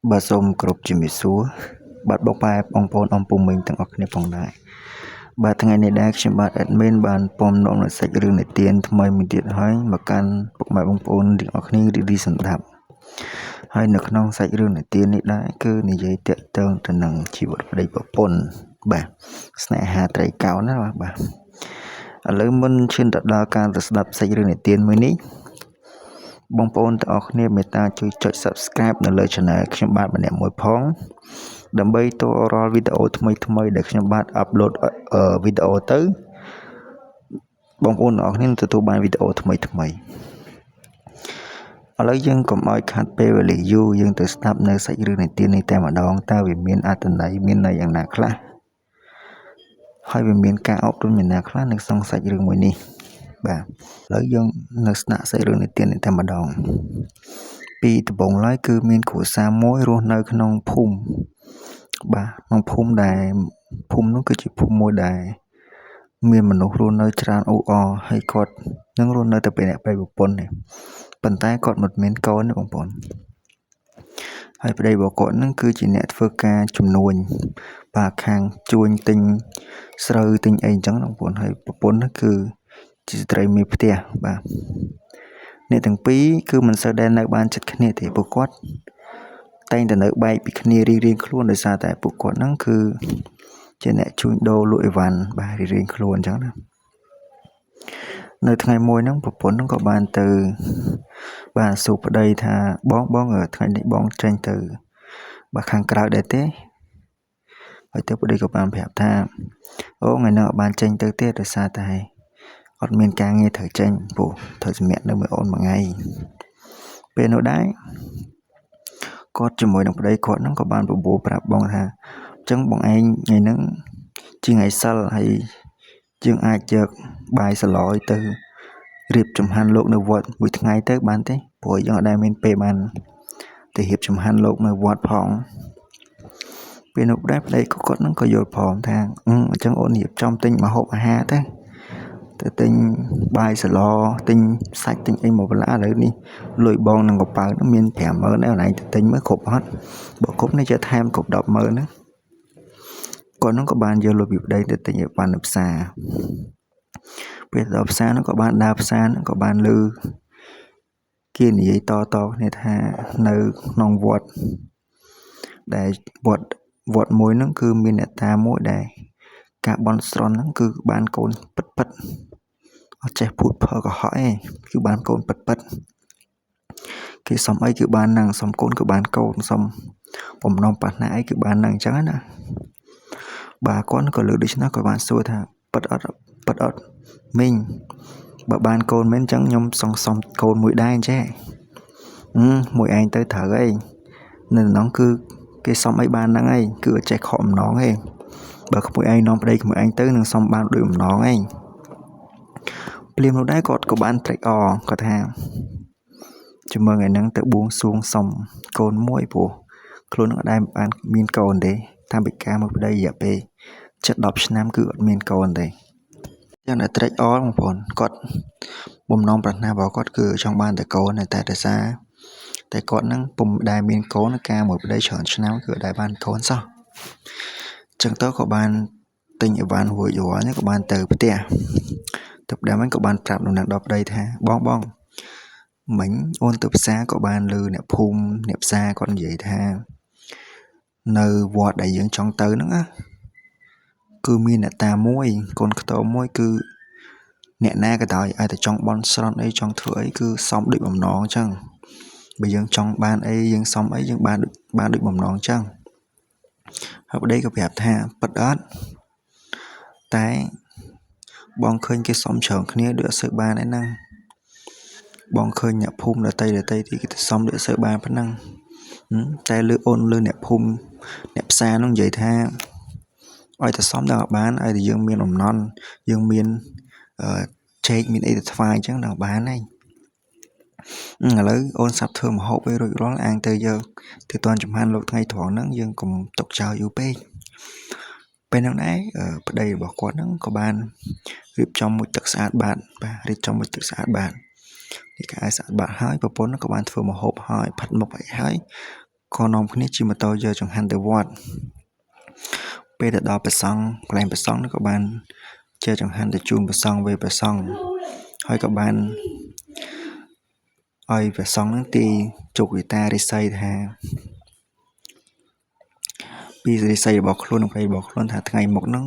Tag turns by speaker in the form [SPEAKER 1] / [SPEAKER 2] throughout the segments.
[SPEAKER 1] បាទសូមគោរពជំរាបសួរបាទបងប៉ែបងប្អូនអំពូមីងទាំងអស់គ្នាផងដែរបាទថ្ងៃនេះដែរខ្ញុំបាទ admin បានពំនាំនូវសាច់រឿងនិទានថ្មីមួយទៀតហើយមកកាន់ពុកម៉ែបងប្អូនទាំងអស់គ្នារីករាយសម្ដាប់ហើយនៅក្នុងសាច់រឿងនិទាននេះដែរគឺនិយាយទាក់ទងទៅនឹងជីវិតប្តីប្រពន្ធបាទស្នេហាត្រីកោណណាបាទឥឡូវមុនឈានទៅដល់ការទៅស្ដាប់សាច់រឿងនិទានមួយនេះបងប្អូនទាំងអស់គ្នាមេត្តាជួយចុច Subscribe នៅលើ Channel ខ្ញុំបាទម្នាក់មួយផងដើម្បីទរាល់វីដេអូថ្មីថ្មីដែលខ្ញុំបាទ upload វីដេអូទៅបងប្អូនទាំងអស់គ្នានឹងទទួលបានវីដេអូថ្មីថ្មីឥឡូវយើងកុំឲ្យខាត់ពេលវេលាយូរយើងទៅស្ដាប់នៅសាច់រឿងនិទាននេះតែម្ដងតើវាមានអត្ថន័យមានន័យយ៉ាងណាខ្លះហើយវាមានការអប់រំយ៉ាងណាខ្លះនៅក្នុងសាច់រឿងមួយនេះបាទឥឡូវយើងនៅស្នាក់សាច់រឿងនិទាននេះតែម្ដងពីដំបូងឡើយគឺមានគ្រួសារមួយរស់នៅក្នុងភូមិបាទក្នុងភូមិដែលភូមិនោះគឺជាភូមិមួយដែលមានមនុស្សរស់នៅច្រើនអ៊ូអរហើយគាត់នឹងរស់នៅតែពីអ្នកប្តីប្រពន្ធទេប៉ុន្តែគាត់មិនមានកូនទេបងប្អូនហើយប្តីរបស់គាត់នឹងគឺជាអ្នកធ្វើការជំនួញបាទខាងជួញទិញស្រូវទិញអីអញ្ចឹងបងប្អូនហើយប្រពន្ធនោះគឺជាស្ត្រីមេផ្ទះបាទអ្នកទាំងពីរគឺមិនសូវដែលនៅបានចិត្តគ្នាទេពួកគាត់តែងតែនៅបែកពីគ្នារៀងៗខ្លួនដោយសារតែពួកគាត់ហ្នឹងគឺជាអ្នកជួញដូរលក់អីវ៉ាន់បាទរៀងៗខ្លួនអញ្ចឹងណានៅថ្ងៃមួយហ្នឹងប្រពន្ធហ្នឹងក៏បានទៅបាទសួរប្តីថាបងបងថ្ងៃនេះបងចេញទៅបាទខាងក្រៅដែរទេហើយទៅប្តីក៏បានប្រាប់ថាអូថ្ងៃហ្នឹងអត់បានចេញទៅទេដោយសារតែអត់មានការងារត្រូវចេញព្រោះត្រូវសម្រាកនៅមួយអូនមួយថ្ងៃពេលនោះដែរគាត់ជាមួយនឹងប្តីគាត់ហ្នឹងក៏បានបបួលប្រាប់បងថាអញ្ចឹងបងឯងថ្ងៃហ្នឹងជាថ្ងៃសិលហើយយើងអាចយកបាយសឡយទៅរៀបចំហាន់លោកនៅវត្តមួយថ្ងៃទៅបានទេព្រោះយើងអត់ដែលមានពេលបានទៅរៀបចំហាន់លោកនៅវត្តផងពេលនោះដែរប្តីគាត់ហ្នឹងក៏យល់ព្រមថាអញ្ចឹងអូនរៀបចំទិញម្ហូបអាហារទៅទៅទិញបាយសឡទិញសាច់ទិញអីមកបន្លាឥឡូវនេះលុយបងនឹងកប៉ៅហ្នឹងមាន50000ដែរអូនឯងទៅទិញមើលគ្រប់អត់បើគ្រប់នេះចេះថែមគ្រប់100,000ហ្នឹងគាត់ហ្នឹងក៏បានយកលុយពីប្តីទៅទិញអីវ៉ាន់នៅផ្សារពេលដល់ផ្សារហ្នឹងក៏បានដើរផ្សារហ្នឹងក៏បានឮគេនិយាយតៗគ្នាថានៅក្នុងវត្តដែលវត្តវត្តមួយហ្នឹងគឺមានអ្នកតាមួយដែលការបន់ស្រន់ហ្នឹងគឺបានកូនពិតពិតអត់ចេះភូតភរកុហកទេគឺបានកូនពិតពិតគេសុំអីគឺបានហ្នឹងសុំកូនគឺបានកូនសុំបំណងប្រាថ្នាអីគឺបានហ្នឹងអញ្ចឹងណាបាទគាត់ក៏លើកដូច្នោះក៏បានសួរថាពិតអត់ពិតអត់មីងបើបានកូនមែនអញ្ចឹងខ្ញុំសង្សុំកូនមួយដែរអញ្ចេះមួយឯងទៅត្រូវអីនៅក្នុងគឺគេសុំអីបានហ្នឹងឯងគឺអត់ចេះខកបំណងទេបើក្មួយឯងនាំប្តីក្មួយឯងទៅនឹងសុំបានដូចបំណងឯងភ្លាមនោះដែរគាត់ក៏បានត្រេកអរគាត់ថាជំមើថ្ងៃហ្នឹងទៅបួងសួងសុំកូនមួយព្រោះខ្លួននឹងអត់ដែលបានមានកូនទេតាមពីការមកប្តីរយៈពេលជិត10ឆ្នាំគឺអត់មានកូនទេយ៉ាងតែត្រេកអរបងប្អូនគាត់បំណងប្រាថ្នារបស់គាត់គឺចង់បានតែកូនតែដោយសារតែគាត់នឹងពុំដែលមានកូនការមួយប្តីច្រើនឆ្នាំគឺអត់ដែលបានកូនសោះចឹងទៅក៏បានទិញអីវ៉ាន់រួចរាល់នេះក៏បានទៅផ្ទះទៅផ្ទះវិញក៏បានប្រាប់ដំណឹងដល់ប្តីថាបងបងមិញអូនទៅផ្សារក៏បានឮអ្នកភូមិអ្នកផ្សារគាត់និយាយថានៅវត្តដែលយើងចង់ទៅហ្នឹងណាគឺមានអ្នកតាមួយកូនខ្ទមមួយគឺអ្នកណាក៏ដោយឲ្យតែចង់បន់ស្រន់អីចង់ធ្វើអីគឺសមដូចបំណងអញ្ចឹងបើយើងចង់បានអីយើងសុំអីយើងបានដូចបានដូចបំណងអញ្ចឹងហើយប្តីក៏ប្រាប់ថាពិតអត់តែបងឃើញគេសុំច្រើនគ្នាដូចអត់សូវបានអីហ្នឹងបងឃើញអ្នកភូមិដតីដតីទីគេទៅសុំដូចអត់សូវបានប៉ុណ្ណឹងតែលើអូនលើអ្នកភូមិអ្នកផ្សារនោះនិយាយថាឲ្យតែសុំដល់បានឲ្យតែយើងមានបំណន់យើងមានចេកមានអីទៅថ្វាយអញ្ចឹងដល់បានហើយឥឡូវអូនសាប់ធ្វើម្ហូបឲ្យរួចរាល់អាងទៅយកទៅតន់ចំហាន់លោកថ្ងៃត្រង់ហ្នឹងយើងកុំទុកចោលយូរពេកពេលហ្នឹងដែរប្តីរបស់គាត់ហ្នឹងក៏បានរៀបចំមួយទឹកស្អាតបាតបាទរៀបចំមួយទឹកស្អាតបាតនេះក៏ឲ្យស្អាតបាតហើយប្រពន្ធក៏បានធ្វើម្ហូបហើយផាត់មុខអីហើយ ក៏នាំគ្នាជិះម៉ូតូយកចង្ហាន់ទៅវត្តពេលទៅដល់ព្រះសង្ឃកន្លែងព្រះសង្ឃនោះក៏បានជាចង្ហាន់ទៅជូនព្រះសង្ឃវេព្រះសង្ឃហើយក៏បានឲ្យព្រះសង្ឃនឹងទីជោគវាតារិស័យថាពីរិស័យរបស់ខ្លួននិងប្តីរបស់ខ្លួនថាថ្ងៃមុខហ្នឹង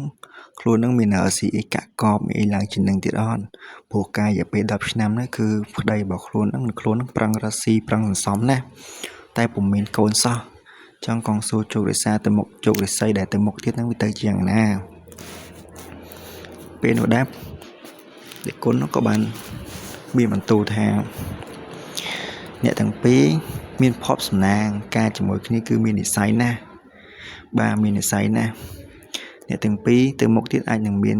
[SPEAKER 1] ខ្លួននឹងមានស៊ីអីកាក់កបអីឡើងជាងនឹងទៀតអត់ព្រោះកាយរយៈពេល10ឆ្នាំនេះគឺប្តីរបស់ខ្លួននឹងខ្លួននឹងប្រឹងរកស៊ីប្រឹងសន្សំណាស់តែពុំមានកូនសោះចង់កងសួរជោគរិសាទៅមុខជោគរិស័យដែលទៅមុខទៀតនឹងវាទៅជាយ៉ាងណាពេលនោះដែរដេគុណក៏បានមានបន្ទូលថាអ្នកទាំងពីរមានភ័ព្វសំណាងការជាមួយគ្នាគឺមាននិស្ស័យណាស់បាទមាននិស្ស័យណាស់អ្នកទាំងពីរទៅមុខទៀតអាចនឹងមាន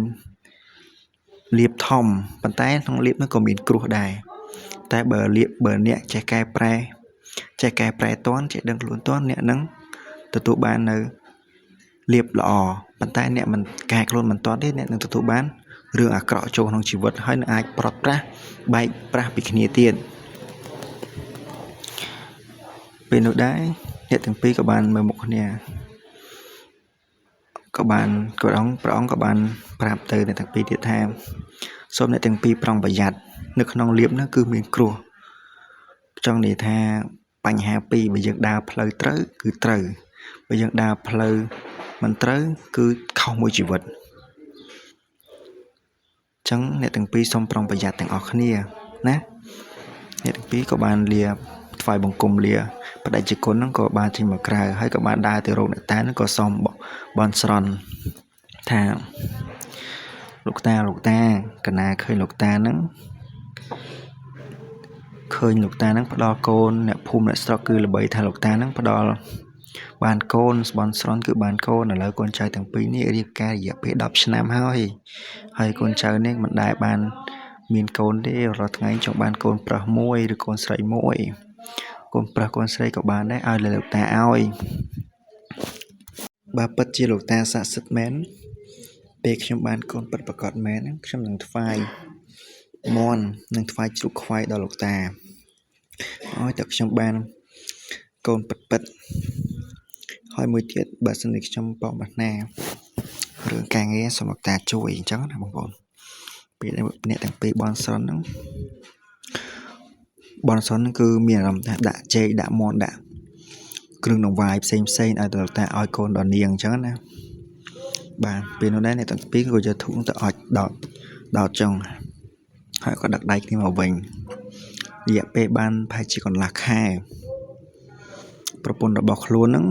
[SPEAKER 1] លៀបធំប៉ុន្តែក្នុងលៀបនោះក៏មានគ្រោះដែរតែបើលៀបបើអ្នកចេះកែប្រែចេះកែប្រែតន់ចេះដឹងខ្លួនតន់អ្នកនឹងទទួលបាននៅលៀបល្អប៉ុន្តែអ្នកមិនកែខ្លួនមិនតន់ទេអ្នកនឹងទទួលបានរឿងអាក្រក់ចូលក្នុងជីវិតហើយនឹងអាចប្រត់ប្រាស់បែកប្រាស់ពីគ្នាទៀតពេលនោះដែរអ្នកទាំងពីរក៏បានមើលមុខគ្នាក៏បានព្រះអង្គក៏បានប្រាប់ទៅអ្នកទាំងពីរទៀតថាសូមអ្នកទាំងពីរប្រុងប្រយ័ត្ននៅក្នុងលៀបនោះគឺមានគ្រោះចង់និយាយថាបញ្ហាពីរបើយើងដើរផ្លូវត្រូវគឺត្រូវបើយើងដើរផ្លូវមិនត្រូវគឺខុសមួយជីវិតចឹងអ្នកទាំងពីរសូមប្រុងប្រយ័ត្នទាំងអស់គ្នាណាអ្នកទាំងពីរក៏បានលាថ្វាយបង្គំលាបដិជាគុណហ្នឹងក៏បានចេញមកក្រៅហើយក៏បានដើរទៅរកអ្នកតាហ្នឹងក៏សុំបន់ស្រន់ថាលោកតាលោកតាកណាឃើញលោកតាហ្នឹងឃើញលោកតាហ្នឹងផ្ដល់កូនអ្នកភូមិអ្នកស្រុកគឺល្បីថាលោកតាហ្នឹងផ្ដល់បានកូនស្បន់ស្រន់គឺបានកូនឥឡូវកូនចៅទាំងពីរនេះរៀបការរយៈពេល10ឆ្នាំហើយហើយកូនចៅនេះមិនដែលបានមានកូនទេរាល់ថ្ងៃចង់បានកូនប្រុសមួយឬកូនស្រីមួយកូនប្រុសកូនស្រីក៏បានដែរឲ្យលោកតាឲ្យបើពិតជាលោកតាស័ក្តិសិទ្ធិមែនពេលខ្ញុំបានកូនពិតប្រាកដមែនខ្ញុំនឹងថ្វាយមន់នឹងថ្វាយជ្រូកខ្វៃដល់លោកតាឲ្យតែខ្ញុំបានកូនពិតពិតហើយមួយទៀតបើសិនជាខ្ញុំបងប្រាថ្នារឿងការងារសូមលោកតាជួយអញ្ចឹងណាបងប្អូនពេលអ្នកទាំងពីរបន់ស្រន់ហ្នឹងបន់ស្រន់ហ្នឹងគឺមានអារម្មណ៍ថាដាក់ចេកដាក់មន់ដាក់គ្រឿងដង្វាយផ្សេងផ្សេងឲ្យដល់តាឲ្យកូនដល់នាងអញ្ចឹងណាបាទពេលនោះដែរអ្នកទាំងពីរក៏យកធូបទៅអុចដោតចុងហើយក៏ដឹកដៃគ្នាមកវិញរយៈពេលបានប្រហែលជាកន្លះខែប្រពន្ធរបស់ខ្លួនហ្នឹង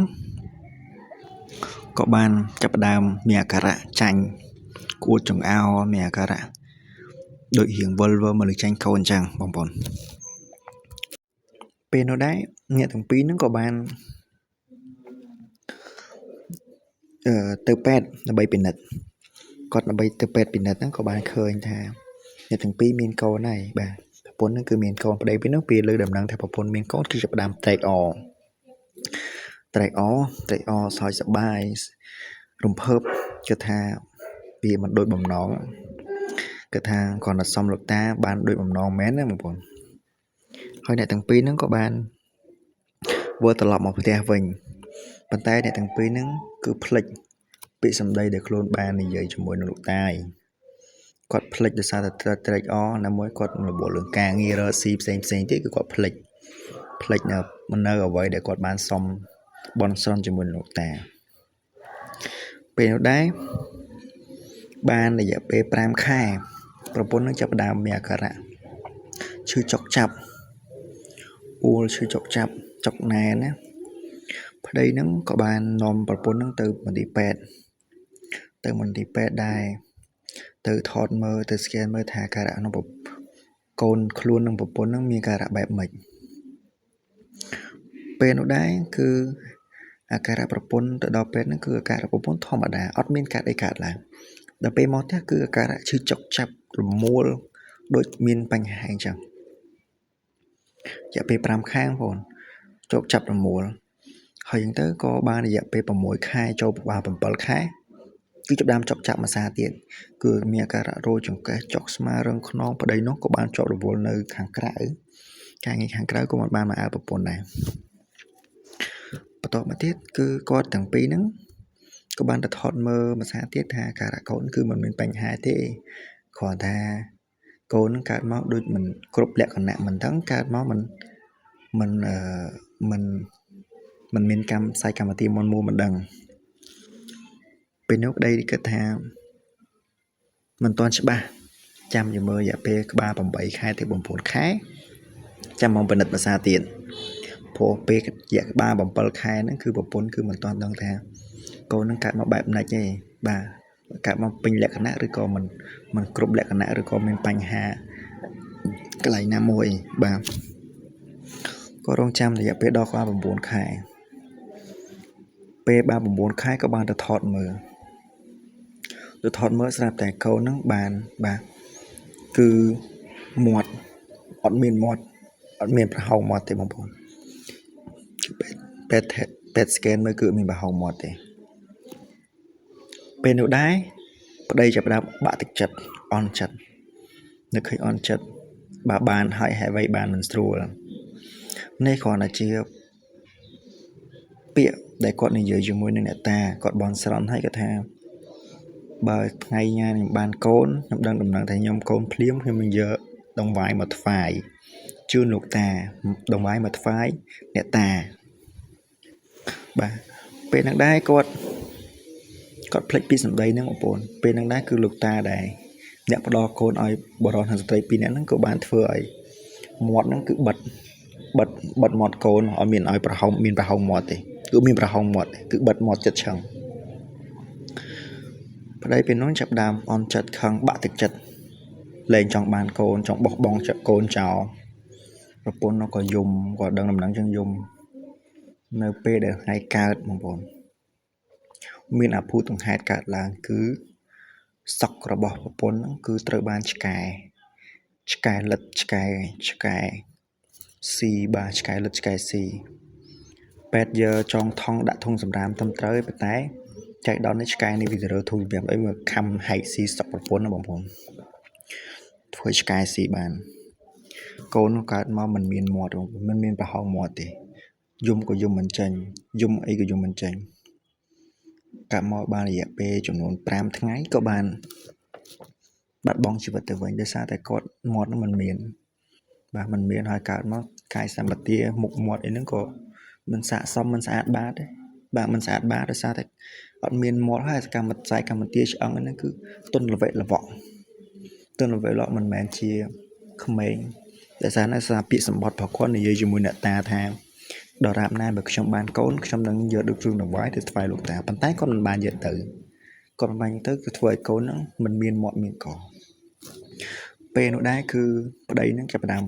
[SPEAKER 1] ក៏បានចាប់ផ្ដើមមានអាការៈចាញ់គួតចង្អោរមានអាការៈដូចរៀងវិលមកលើចាញ់កូនអញ្ចឹងបងប្អូនពេលនោះដែរអ្នកទាំងពីរហ្នឹងក៏បានទៅពេទ្យដើម្បីពិនិត្យគាត់ដើម្បីទៅពេទ្យពិនិត្យហ្នឹងក៏បានឃើញថាអ្នកទាំងពីរមានកូនហើយបាទប្រពន្ធហ្នឹងគឺមានកូនប្តីពីនោះពេលលើដំណឹងថាប្រពន្ធមានកូនគឺចាប់ផ្ដើមត្រេកអរត្រេកអរត្រេកអរសើចសប្បាយរំភើបគិតថាវាមិនដូចបំណងគិតថាគ្រាន់តែសុំលោកតាបានដូចបំណងមែនណាបងប្អូនហើយអ្នកទាំងពីរហ្នឹងក៏បានវិលត្រឡប់មកផ្ទះវិញប៉ុន្តែអ្នកទាំងពីរហ្នឹងគឺភ្លេចពាក្យសម្ដីដែលខ្លួនបាននិយាយជាមួយនឹងលោកតាឯងគាត់ភ្លេចដោយសារតែត្រេកអរណាមួយគាត់រវល់រឿងការងាររកស៊ីផ្សេងផ្សេងទៀតគឺគាត់ភ្លេចនៅអ្វីដែលគាត់បានសុំបន់ស្រន់ជាមួយនឹងលោកតាពេលនោះដែរបានរយៈពេល5ខែប្រពន្ធនឹងចាប់ផ្ដើមមានអាការៈឈឺចុកចាប់អួលឈឺចុកចាប់ចុកណែនណាប្តីហ្នឹងក៏បាននាំប្រពន្ធហ្នឹងទៅមន្ទីរពេទ្យដែរទៅថតមើលទៅ scan មើលថាអាការៈក្នុងកូនខ្លួននិងប្រពន្ធហ្នឹងមានអាការៈបែបម៉េចពេលនោះដែរគឺអាការៈប្រពន្ធទៅដល់ពេទ្យហ្នឹងគឺអាការៈប្រពន្ធធម្មតាអត់មានកើតអីកើតឡើងដល់ពេលមកផ្ទះគឺអាការៈឈឺចុកចាប់រមួលដូចមានបញ្ហាអញ្ចឹងរយៈពេល5ខែបងប្អូនចុកចាប់រមួលហើយអញ្ចឹងទៅក៏បានរយៈពេល6ខែចូលបាន7ខែគឺចាប់ដើមចុកចាប់មួយសាទៀតគឺមានអាការៈរោចង្កេះចុកស្មារឹងខ្នងប្តីនោះក៏បានជាប់រវល់នៅខាងក្រៅការងារខាងក្រៅក៏មិនបានមកអើប្រពន្ធដែរ បន្ទាប់មកទៀតគឺគាត់ទាំងពីរហ្នឹងក៏បានទៅថតមើលមួយសារទៀតថាការៈកូនគឺមិនមានបញ្ហាទេគ្រាន់ថាកូនហ្នឹងកើតមកដូចមិនគ្រប់លក្ខណៈមិនដឹងកើតមកមិនមិនអឺមិនមិនមានកម្មផ្សាយកម្មវិធីមុនមួមិនដឹងពេលនោះប្តីគិតថាមិនទាន់ច្បាស់ចាំយមើលរយៈពេលក្បាល8ខែទៅ9ខែចាំមកពិនិត្យភាសាទៀតព្រោះពេលរយៈក្បាល7ខែហ្នឹងគឺប្រពន្ធគឺមិនទាន់ដឹងថាកូនហ្នឹងកើតមកបែបណាច់ទេបាទកើតមកពេញលក្ខណៈឬក៏មិនគ្រប់លក្ខណៈឬក៏មានបញ្ហាកន្លែងណាមួយបាទក៏រងចាំរយៈពេលដល់ក្បាល9ខែពេលបាន9ខែក៏បានទៅថតមើលស្រាប់តែកូនហ្នឹងបានបាទគឺមាត់អត់មានមាត់អត់មានប្រហោងមាត់ទេបងប្អូនពេទ្យពេទ្យ scan មើលគឺអត់មានប្រហោងមាត់ទេពេលនោះដែរប្តីចាប់ផ្ដើមបាក់ទឹកចិត្តអន់ចិត្តនឹកឃើញអន់ចិត្តបើបានហើយហេតុអ្វីបានមិនស្រួលនេះគ្រាន់តែជាពាក្យដែលគាត់និយាយជាមួយនឹងអ្នកតាគាត់បន់ស្រន់ហើយគាត់ថាបើថ្ងៃញ៉ាខ្ញុំបានកូនខ្ញុំដឹងដំណឹងថាខ្ញុំកូនភ្លាមខ្ញុំនឹងយកដង្វាយមកថ្វាយជូនលោកតាដង្វាយមកថ្វាយអ្នកតាបាទពេលហ្នឹងដែរគាត់ភ្លេចពីសម្ដីហ្នឹងបងប្អូនពេលហ្នឹងដែរគឺលោកតាដែរអ្នកផ្ដល់កូនឲ្យបរិសនិងស្ត្រីពីរនាក់ហ្នឹងក៏បានធ្វើឲ្យមាត់ហ្នឹងគឺបិទបិទបិទមាត់កូនឲ្យមានឲ្យប្រហោងមានប្រហោងមាត់ទេគឺមានប្រហោងមាត់គឺបិទមាត់ចិត្តឆឹងប្តីពេលនោះចាប់ដើមអន់ចិត្តខឹងបាក់ទឹកចិត្តលែងចង់បានកូនចង់បោះបង់ចិត្តកូនចោលប្រពន្ធនោះក៏យំគាត់ដឹងដំណឹងចឹងយំនៅពេលដែលថ្ងៃកើតបងប្អូនមានអភូតហេតុកើតឡើងគឺសក់របស់ប្រពន្ធហ្នឹងគឺត្រូវបានឆ្កែលិតឆ្កែស៊ីបាទឆ្កែលិតឆ្កែស៊ីពេទ្យយកចងថង់ដាក់ធុងសម្រាមត្រឹមត្រូវប៉ុន្តែចែកដល់នេះឆ្កែនេះវាទៅរើធុងសម្រាមអីមកខំហែកស៊ីសក់ប្រពន្ធណាបងប្អូនធ្វើឆ្កែស៊ីបានកូននោះកើតមកមិនមានមាត់មិនមានប្រហោងមាត់ទេយំក៏យំមិនចេញយំអីក៏យំមិនចេញកាប់មកបានរយៈពេលចំនួន5ថ្ងៃក៏បានបាត់បង់ជីវិតទៅវិញដោយសារតែគាត់មាត់នឹងមិនមានបាទមិនមានហើយកើតមកកាយសម្បទាមុខមាត់អីហ្នឹងក៏មិនស័កសមមិនស្អាតបាតទេបាទមិនស្អាតបាតដោយសារតែអត់មានមាត់ហើយកម្មខ្សែកម្មទាឆ្អឹងហ្នឹងគឺទុនល្វេល្វក់ទុនល្វេល្វក់មិនមែនជាក្មេងដោយសារនៅសារពាក្យសម្បត្តិរបស់គាត់និយាយជាមួយអ្នកតាថាដរាបណាបើខ្ញុំបានកូនខ្ញុំនឹងយកដូចគ្រឿងដង្វាយទៅថ្វាយលោកតាប៉ុន្តែគាត់មិនបានយកទៅគាត់មិនបានយកទៅគឺធ្វើឲ្យកូនហ្នឹងមិនមានមាត់មានកពេលនោះដែរគឺប្តីហ្នឹងចាប់ផ្ដើម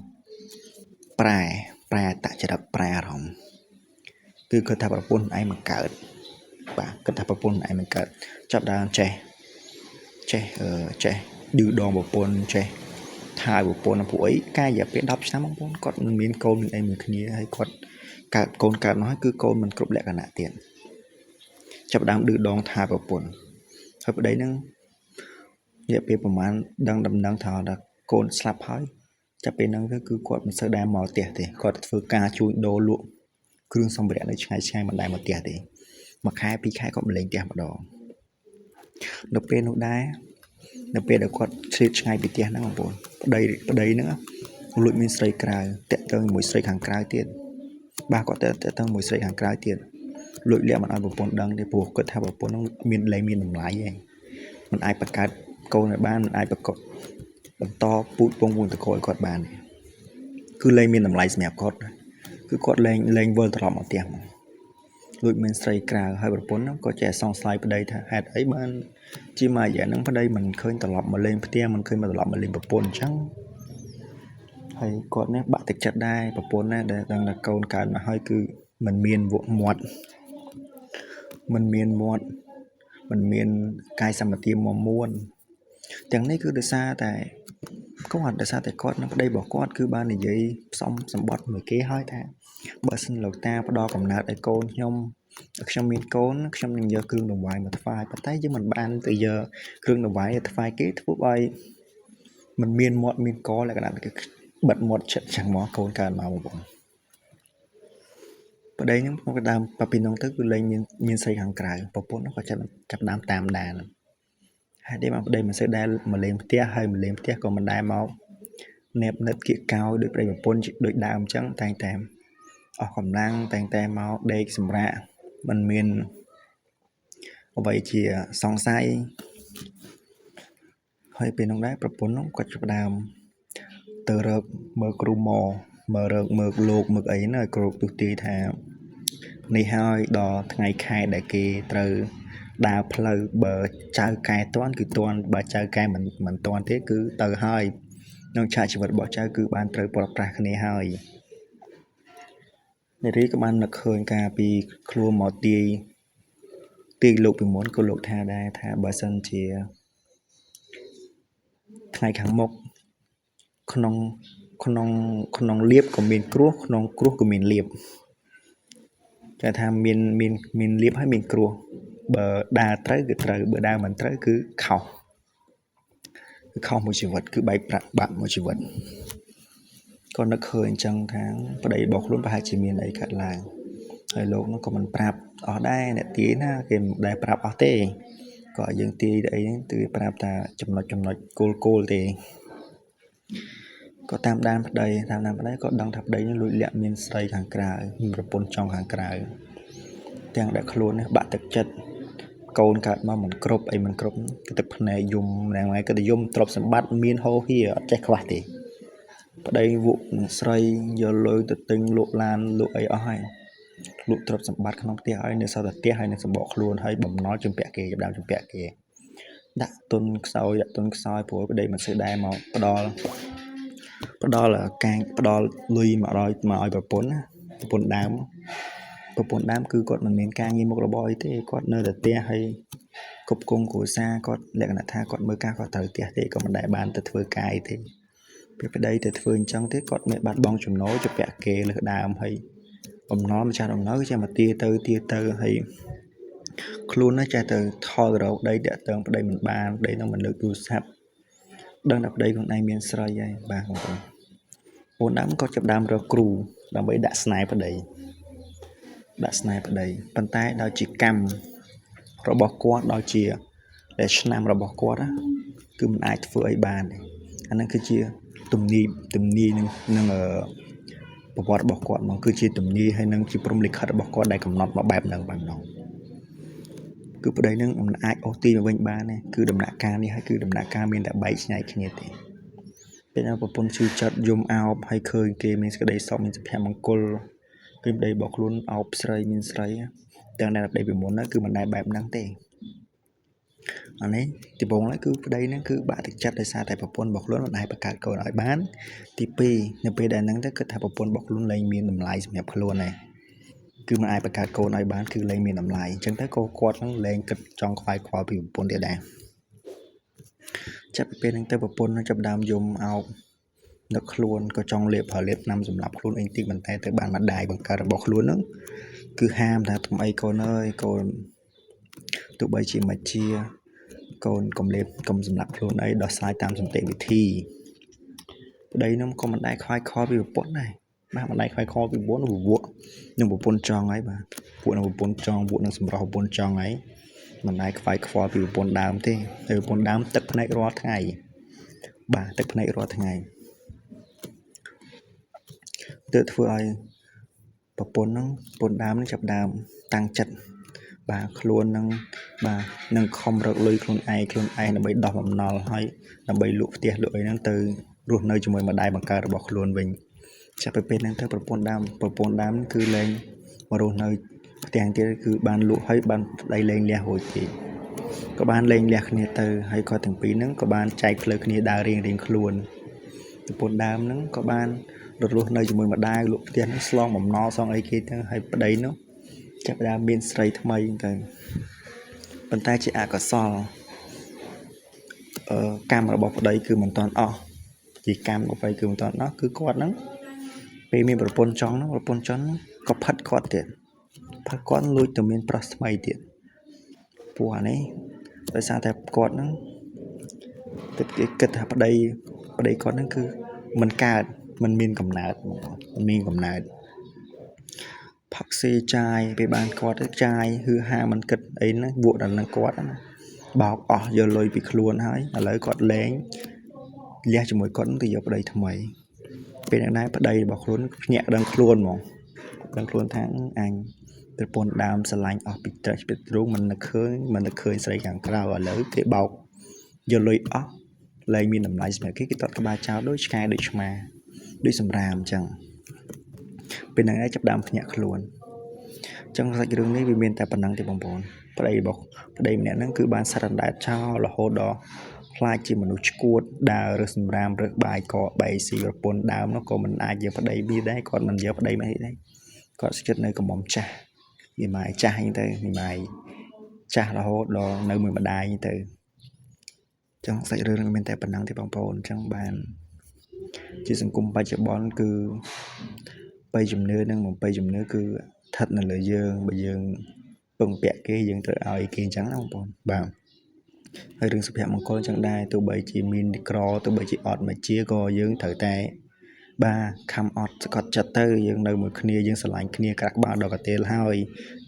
[SPEAKER 1] ប្រែអត្តចរិតប្រែអារម្មណ៍គឺគាត់ថាប្រពន្ធឯងមកកើតបាទគាត់ថាប្រពន្ធឯងមកកើតចាប់ដើមចេះឌឺដងប្រពន្ធចេះថាឲ្យប្រពន្ធពួកអីកាយរយៈពេល10ឆ្នាំបងប្អូនគាត់មិនមានកូនមានអីមួយគ្នាហើយគាត់កើតកូនកើតមកហើយគឺកូនមិនគ្រប់លក្ខណៈទៀតចាប់ដើមឌឺដងថាប្រពន្ធហើយប្តីហ្នឹងរយៈពេលប្រហែលដឹងដំណឹងថាកូនស្លាប់ហើយចាប់ពេលហ្នឹងទៅគឺគាត់មិនសូវដែលមកផ្ទះទេគាត់ធ្វើការជួញដូរលក់គ្រឿងសម្ភារៈនៅឆ្ងាយឆ្ងាយមិនដែលមកផ្ទះទេមួយខែពីរខែគាត់មិនលេងផ្ទះម្ដងនៅពេលនោះដែរនៅពេលដែលគាត់ឆ្លៀតឆ្ងាយពីផ្ទះហ្នឹងបងប្អូនប្តីហ្នឹងលួចមានស្រីក្រៅតាក់ទងជាមួយស្រីខាងក្រៅទៀតបាទគាត់តាក់ទងមួយស្រីខាងក្រៅទៀតលួចលាក់មិនឲ្យប្រពន្ធដឹងទេព្រោះគាត់ថាប្រពន្ធហ្នឹងមានលែងមានតម្លៃឯងមិនអាចបង្កើតកូនឲ្យបានមិនអាចបន្តពូជពងវងតកឲ្យគាត់បានគឺលែងមានតម្លៃសម្រាប់គាត់គឺគាត់លែងវិលត្រឡប់មកផ្ទះមកលួចមានស្រីក្រៅហើយប្រពន្ធហ្នឹងក៏ចេះសង្ស័យប្តីថាហេតុអីបានជាមួយរយៈហ្នឹងប្តីមិនឃើញត្រឡប់មកលេងផ្ទះមិនឃើញមកត្រឡប់មកលេងប្រពន្ធអញ្ចឹងហើយគាត់នេះបាក់ទឹកចិត្តដែរប្រពន្ធណាដែលដឹងថាកូនកើតមកហើយគឺមិនមានមាត់មិនមានមាត់មិនមានកាយសម្បទាមមួនទាំងនេះគឺដោយសារតែគាត់ដោយសារតែគាត់និងប្តីរបស់គាត់គឺបាននិយាយផ្សំសម្បត្តិមួយគេហើយថាបើសិនលោកតាផ្ដល់កំណើតឲ្យកូនខ្ញុំខ្ញុំមានកូនខ្ញុំនឹងយកគ្រឿងដង្វាយមកថ្វាយប៉ុន្តែយើងមិនបានទៅយកគ្រឿងដង្វាយទៅថ្វាយគេធ្វើឲ្យមិនមានមាត់មានកលក្ខណៈគឺបិទមាត់ចិត្តចឹងមកកូនកើតមកបងប្អូន ប្តីហ្នឹងមកដើមពីនោះទៅគឺលែងមានស្រីខាងក្រៅប្រពន្ធក៏ចាប់ដើមតាមដានហេតុអីបានប្តីមិនសូវដែលមកលេងផ្ទះហើយមកលេងផ្ទះក៏មិនដែលមកណែបនិតគៀកកោយដោយប្តីប្រពន្ធដូចដើមអញ្ចឹងតែងតែអស់កម្លាំងតែងតែមកដេកសម្រាកមិនមានអ្វីជាសង្ស័យហើយពេលនោះដែរប្រពន្ធនោះក៏ចាប់ដើមទៅរកមើលគ្រូម៉មើលរកមើលលោកមើលអីណាគ្រូទស្សទាយថានេះហើយដល់ថ្ងៃខែដែលគេត្រូវដើរផ្លូវបើចៅកែទាន់គឺទាន់បើចៅកែមិនទាន់ទេគឺទៅហើយក្នុងឆាកជីវិតរបស់ចៅគឺបានត្រូវប្រប្រាស់គ្នាហើយនារីក៏បាននឹកឃើញការពីខ្លួនមកទាយលោកពីមុនក៏លោកថាដែរថាបើសិនជាថ្ងៃខាងមុខក្នុងក្នុងក្នុងលៀបក៏មានគ្រោះក្នុងគ្រោះក៏មានលៀបគេថាមានលៀបហើយមានគ្រោះបើដើរត្រូវគឺត្រូវបើដើរមិនត្រូវគឺខុសគឺខុសមួយជីវិតគឺបែកប្រាក់បាក់មួយជីវិតក៏នឹកឃើញអញ្ចឹងថាប្តីរបស់ខ្លួនប្រហែលជាមានអីកើតឡើងហើយលោកនោះក៏មិនប្រាប់អស់ដែរអ្នកទាយណាគេមិនដែលប្រាប់អស់ទេក៏ឲ្យយើងទាយទៅអីហ្នឹងគឺប្រាប់ថាចំណុចគោលទេក៏តាមដានប្តីតាមដានប្តីក៏ដឹងថាប្តីនេះលួចលាក់មានស្រីខាងក្រៅមានប្រពន្ធចង់ខាងក្រៅទាំងដែលខ្លួននេះបាក់ទឹកចិត្តកូនកើតមកមិនគ្រប់អីមិនគ្រប់គឺទឹកភ្នែកយំម្នាក់ៗគឺតែយំទ្រព្យសម្បត្តិមានហោហៀអត់ចេះខ្វះទេប្តីវក់នឹងស្រីយកលុយទៅទិញលក់ឡានលក់អីអស់ហើយលក់ទ្រព្យសម្បត្តិក្នុងផ្ទះហើយនៅសល់តែផ្ទះហើយនៅសម្បកខ្លួនហើយបំណុលជំពាក់គេចាប់ដើមជំពាក់គេដាក់ទុនខ្សោយដាក់ទុនខ្សោយព្រោះប្តីមិនសូវដែរមកផ្ដល់ការផ្ដល់លុយមកឲ្យប្រពន្ធណាប្រពន្ធដើមគឺគាត់មិនមានការងារមុខរបរអីទេគាត់នៅតែផ្ទះហើយគប់គង់គ្រួសារគាត់លក្ខណៈថាគាត់មើលការគាត់ត្រូវផ្ទះទេក៏មិនដែលបានទៅធ្វើការអីទេពេលប្តីទៅធ្វើអញ្ចឹងទេគាត់មានបាត់បង់ចំណូលជំពាក់គេលើសដើមហើយបំណុលម្ចាស់បំណុលគឺចេះមកទាទៅទាទៅហើយខ្លួននោះចេះទៅថលរកដីតាក់ទងប្តីមិនបានប្តីនឹងមិនលើកទូរស័ព្ទដឹងថាប្តីខ្លួនឯងមានស្រីហើយបាទបងប្អូនអូនដើមក៏ចាប់ដើមរកគ្រូដើម្បីដាក់ស្នេហ៍ប្តីប៉ុន្តែដោយជាកម្មរបស់គាត់ដោយជាដែលឆ្នាំរបស់គាត់ណាគឺមិនអាចធ្វើអីបានទេអាហ្នឹងគឺជាទំនាយនឹងប្រវត្តិរបស់គាត់មកគឺជាទំនាយហើយនឹងជាព្រំលិខិតរបស់គាត់ដែលកំណត់មកបែបហ្នឹងបែបហ្នឹងគឺប្តីនឹងមិនអាចអូសទាញមកវិញបានទេគឺដំណាក់កាលនេះហើយគឺដំណាក់កាលមានតែបែកឆ្ងាយគ្នាទេពេលណាប្រពន្ធឈឺចិត្តយំអោបហើយឃើញគេមានសេចក្តីសុខមានសុភមង្គលឃើញប្តីរបស់ខ្លួនអោបស្រីមានស្រីទាំងដែលប្តីពីមុនហ្នឹងគឺមិនដែលបែបហ្នឹងទេអានេះដំបូងឡើយគឺប្តីហ្នឹងគឺបាក់ទឹកចិត្តដោយសារតែប្រពន្ធរបស់ខ្លួនមិនដែលបង្កើតកូនឲ្យបានទី2នៅពេលដែលហ្នឹងទៅគិតថាប្រពន្ធរបស់ខ្លួនលែងមានតម្លៃសម្រាប់ខ្លួនហើយគឺមិនអាចបង្កើតកូនឲ្យបានគឺលែងមានតម្លៃអញ្ចឹងទៅក៏គាត់ហ្នឹងលែងគិតចង់ខ្វាយខ្វល់ពីប្រពន្ធទៀតដែរចាប់ពីពេលហ្នឹងទៅប្រពន្ធហ្នឹងចាប់ដើមយំអោបនឹកខ្លួនក៏ចង់លេបផលលេបថ្នាំសម្រាប់ខ្លួនអីតិចប៉ុន្តែទៅបានម្ដាយបង្កើតរបស់ខ្លួនហ្នឹងគឺហាមថាថ្មីកូនអើយកូនទោះបីជាមិនជាកូនកុំលេបកុំសម្លាប់ខ្លួនអីដោះស្រាយតាមសន្តិវិធីប្តីនោះក៏មិនដែលខ្វាយខ្វល់ពីប្រពន្ធដែរបាទមិនដែលខ្វាយខ្វល់ពីប្រពន្ធវក់នឹងប្រពន្ធចង់ហើយបាទពួកនឹងប្រពន្ធចង់ពួកនឹងសម្រស់ប្រពន្ធចង់ហើយមិនដែលខ្វាយខ្វល់ពីប្រពន្ធដើមទេតែប្រពន្ធដើមទឹកភ្នែករាល់ថ្ងៃបាទទឹកភ្នែករាល់ថ្ងៃទើបធ្វើឲ្យប្រពន្ធហ្នឹងប្រពន្ធដើមហ្នឹងចាប់ដើមតាំងចិត្តបាទខ្លួននឹងបាទនឹងខំរកលុយខ្លួនឯងដើម្បីដោះបំណុលហើយដើម្បីលក់ផ្ទះលក់អីហ្នឹងទៅរស់នៅជាមួយម្ដាយបង្កើតរបស់ខ្លួនវិញចាប់ពីពេលហ្នឹងទៅប្រពន្ធដើមគឺលែងមករស់នៅផ្ទះទៀតគឺបានលក់ហើយបានប្តីលែងលះរួចទេក៏បានលែងលះគ្នាទៅហើយគាត់ទាំងពីរហ្នឹងក៏បានចែកផ្លូវគ្នាដើររៀងៗខ្លួនប្រពន្ធដើមហ្នឹងក៏បានរត់រស់នៅជាមួយម្ដាយលក់ផ្ទះហ្នឹងស្លងបំណុលសងអីគេទៅហើយប្តីនោះចាប់ដើមមានស្រីថ្មីទៅប៉ុន្តែជាអកុសលកម្មរបស់ប្តីគឺមិនទាន់អស់ជាកម្មរបស់ប្តីគឺមិនទាន់អស់គឺគាត់ហ្នឹងពេលមានប្រពន្ធចង់ហ្នឹងប្រពន្ធចង់ក៏ផិតគាត់ទៀតផិតគាត់លួចទៅមានប្រុសថ្មីទៀតព្រោះអានេះដោយសារតែគាត់ហ្នឹងទៅគេគិតថាប្តីគាត់ហ្នឹងគឺមិនកើតមិនមានកំណើតមិនមានកំណើត ផឹកស៊ីចាយពេលបានគាត់ទៅចាយហឺហាមិនគិតអីណាវក់ដល់នឹងគាត់ណាបោកអស់យកលុយពីខ្លួនហើយឥឡូវគាត់លែងលះជាមួយគាត់ទៅយកប្តីថ្មីពេលហ្នឹងដែរប្តីរបស់ខ្លួនភ្ញាក់ដឹងខ្លួនហ្មងដឹងខ្លួនថាអញប្រពន្ធដើមស្រឡាញ់អស់ពីត្រេះពីទ្រូងមិននឹកឃើញមិននឹកឃើញស្រីខាងក្រៅឥឡូវគេបោកយកលុយអស់លែងមានតម្លៃសម្រាប់គេគេទាត់ក្បាលចោលដូចឆ្កែដូចឆ្មាដូចសម្រាមអញ្ចឹងពេលហ្នឹងឯងចាប់ដើមភ្ញាក់ខ្លួនអញ្ចឹងសាច់រឿងនេះវាមានតែប៉ុណ្ណឹងទេបងប្អូនប្តីរបស់ប្តីម្នាក់ហ្នឹងគឺបានសិតអណ្ដែតចោលរហូតដល់ខ្លាចជាមនុស្សឆ្កួតដើររើសសម្រាមរើសបាយកបីស៊ីប្រពន្ធដើមនោះក៏មិនអាចយកប្តីវាដែរគាត់មិនយកប្តីមកនេះដែរគាត់ស្គិតនៅកំមុំចាស់មីម៉ាយចាស់ហ្នឹងទៅមីម៉ាយចាស់រហូតដល់នៅមួយម្ដាយហ្នឹងទៅចឹងសាច់រឿងនឹងមានតែប៉ុណ្ណឹងទេបងប្អូនអញ្ចឹងបានជាសង្គមបច្ចុប្បន្នគឺបីជំនឿនិងបំបីជំនឿគឺស្ថិតនៅលើយើងបើយើងពឹងពាក់គេយើងត្រូវឲ្យគេអញ្ចឹងណាបងប្អូនបាទហើយរឿងសុភមង្គលអញ្ចឹងដែរទោះបីជាមានក្រទោះបីជាអត់មកជាក៏យើងត្រូវតែបាទខំអត់ស្កត់ចិត្តទៅយើងនៅមួយគ្នាយើងស្រឡាញ់គ្នាក្រាក់ក្បាលដល់កន្ទេលហើយ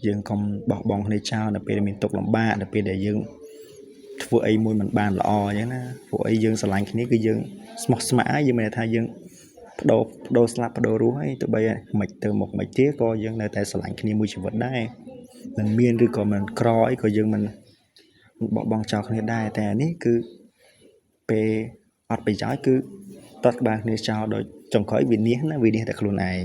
[SPEAKER 1] យើងកុំបោះបង់គ្នាចោលនៅពេលដែលមានទុក្ខលំបាកនៅពេលដែលយើងធ្វើអីមួយមិនបានល្អអញ្ចឹងណាព្រោះអីយើងស្រឡាញ់គ្នាគឺយើងស្មោះស្ម័គ្រហើយយើងមានន័យថាយើងបដូរបដូរស្លាប់បដូររស់ហើយទោះបីមិនទៅមុខមិនទៀតក៏យើងនៅតែស្រឡាញ់គ្នាមួយជីវិតដែរមិនមានឬក៏មិនក្រអីក៏យើងមិនបោះបង់ចោលគ្នាដែរតែអានេះគឺពេលអត់ប្រយោជន៍គឺទាត់ក្បាលគ្នាចោលដោយចុងក្រោយវិនិច្ឆ័យណាវិនិច្ឆ័យតែខ្លួនឯង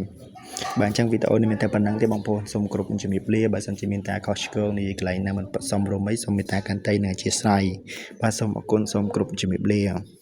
[SPEAKER 1] បាទអញ្ចឹងវីដេអូនេះមានតែប៉ុណ្ណឹងទេបងប្អូនសូមគោរពជំរាបលាបើសិនជាមានការខុសឆ្គងនិយាយកន្លែងណាមិនសមរម្យអីសូមមេត្តាកាន់តែនិងអធ្យាស្រ័យបាទសូមអរគុណសូមគោរពជំរាបលា។